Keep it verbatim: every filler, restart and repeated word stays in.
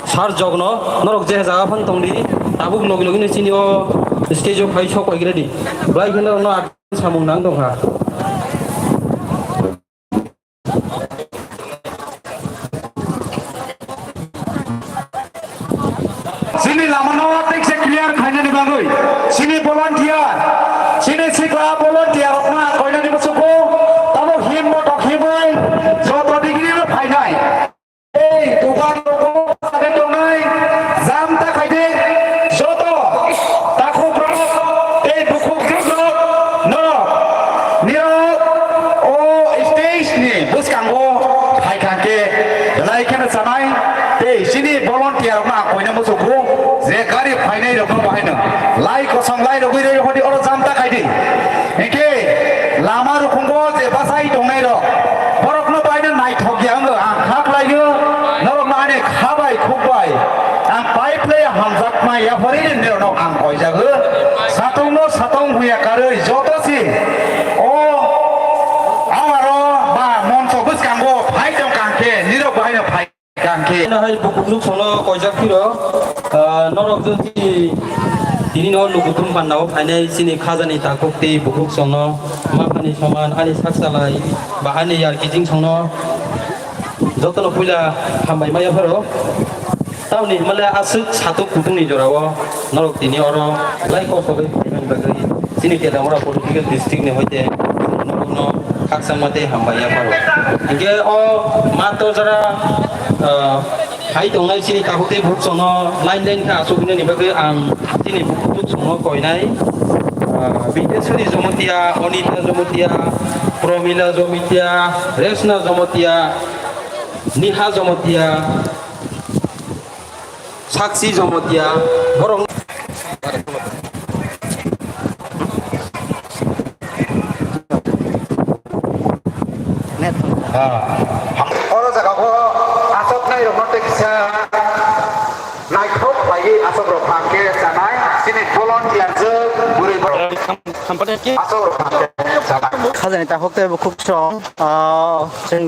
Sir Jogno, norok je jaga phan tongdi, tabuk logi logi no chini o stage o phai sok pai gredi. Bai khe norok no samung nang tongkha. Chini lama no tekse clear khainani bagwi, chini volunteer, chini sikla volunteer rokno ang koinani musugo, tamo himmo tok himwi, joto degree no phainai. Ei, dukan rokno sagai tongnai, jam ta khaide, joto takhuk rok, tei bukhuk rok no, nirok, o stage ni bwskango phaikha khe, belai kheno chanai, tei chini volunteer rokno ang koina muchukgo, je gari phainai rokno bahai no, lai kosong lai rogwi rei hodi oro jam ta khaidi. Hinkhe lama rukhungo je bachai tongnai rok, borokno baino naithok ya wngkha, ang kha khlaio, norokno ani kha bai khuk bai ang pipe lai hamjakma yapharwi norokno ang koijago. Satongno satong huya karwi joto si o amaro ba moncho bwskango phai tongkha khe nirok baino phai. Kangkhe. Hai bukukruk songno koijak phiro, ah, norok jodi tini no lukutum pandao phainai chini khajani takhuk tei bukukruk songno maphani soman ani saksalai ba ani yar kijing songno jotono puila hambai maya pharo. Tamni himale aswk satuk kutungni jorao norok tini oro lai kosto bai phaimani bagwi chini Teliamura political district ni hoite norokno khakchangma tei hambai yapharo. Hinkhe o mato jora, ah, hai tongnai chini takhuk tei bukhuk songno line line khe achuknani bagwi ang chini bukhuk songno koinai, ah, Bindeswari Jomotia, Onita Jomotia, Promila Jomotia, Resna Jomotia, Niha Jomotia, Sakchi Jomotia, borok Oro jaga o asok nai rok no tei kisa naithok khlaiwi asok rok phang khe chanai chini volunteer jwk bwrwi borok asok rok phang khe chanai. Khajani takhuk tei bukhuk song, ah, chwng